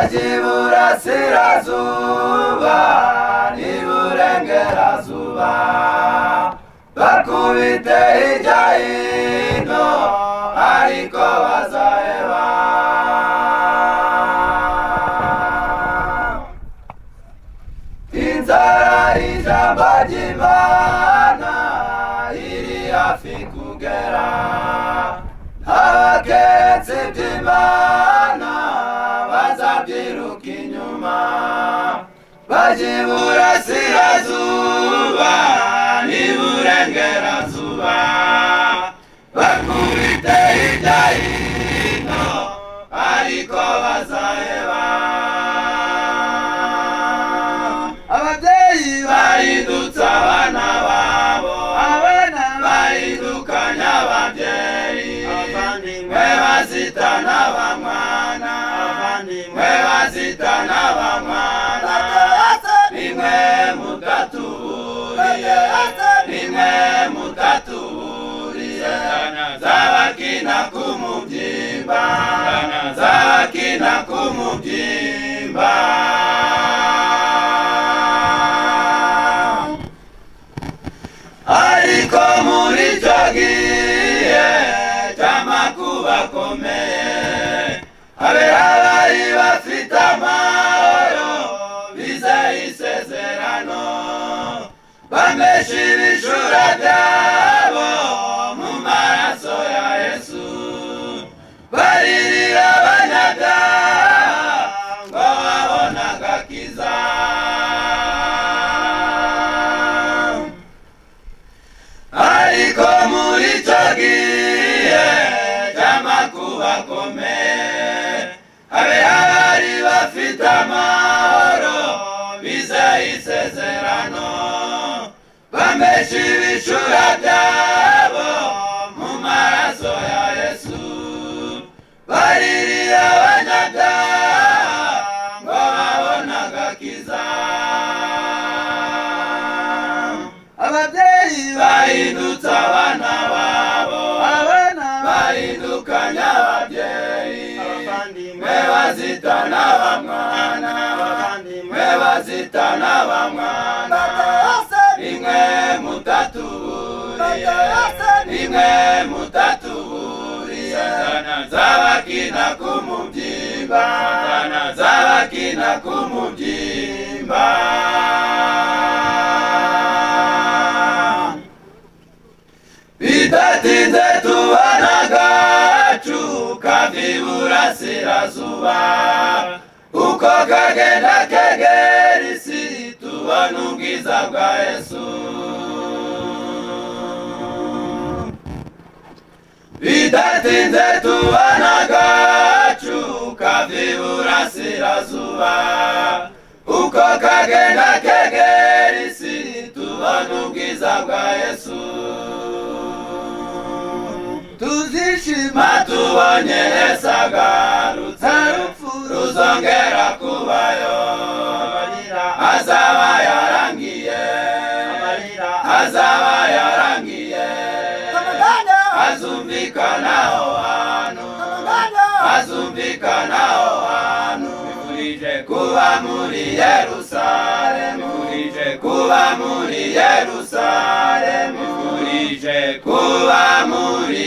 Bajya iburasirazuba n'iburengerazuba, bakubite hirya hino, ariko bazaheba. Inzara ijambo ry'Imana iri hafi kugera, abaketse iby'Imana bazabyiruka inyuma. Bajya iburasirazuba n'iburengerazuba, bakubite hirya hino, ariko bazaheba. Ababyeyi bahindutse abana babo, abana bahindukanye ababyeyi, abavandimwe mwe bazitana bamwana, abavandimwe mwe bazitana bamwana, nimwe mutatuburiye, nimwe mutatuburiye. Zabakina ku mubyimba, zabakina ku mubyimba. Ariko muri icyo gihe cy'amakuba akomeye, abera bari bafite amahoro, bizeye isezerano, bamesha ibishura byabo mu maraso ya Yesu, baririra abanyabyaha ngo babone agakiza. Ariko muri icyo gihe cy'amakuba akomeye, abera bari bafite amahoro, bizeye isezerano, bamesha ibishura byabo mu maraso ya Yesu, baririra abanyabyaha ngo babone agakiza. Ababyeyi bahindutse abana babo, abana bahindukanye ababyeyi, abavandimwe mwe bazitana bamwana, abavandimwe mwe bazitana bamwana, nimwe mutatuburiye, nimwe mutatuburiye. Zabakina ku mubyimba, zabakina ku mubyimba. Bidatinze tubona agacu kava iburasirazuba, uko kagenda kegera isi, tubona ubwiza bwa Yesu. Bidatinze tubona agacu kava iburasirazuba, uko kagenda kegera isi, tubona ubwiza bwa Yesu. Tuzishima Tubonye Yesu agarutse, urupfu ruzongera kubayo, amarira azaba yarangiye, amarira azaba yarangiye, azumvikana aho hantu, azumvikana aho hantu. Bifurije kuba muri Yerusalemu, bifurije kuba muri Yerusalemu, bifurije kuba muri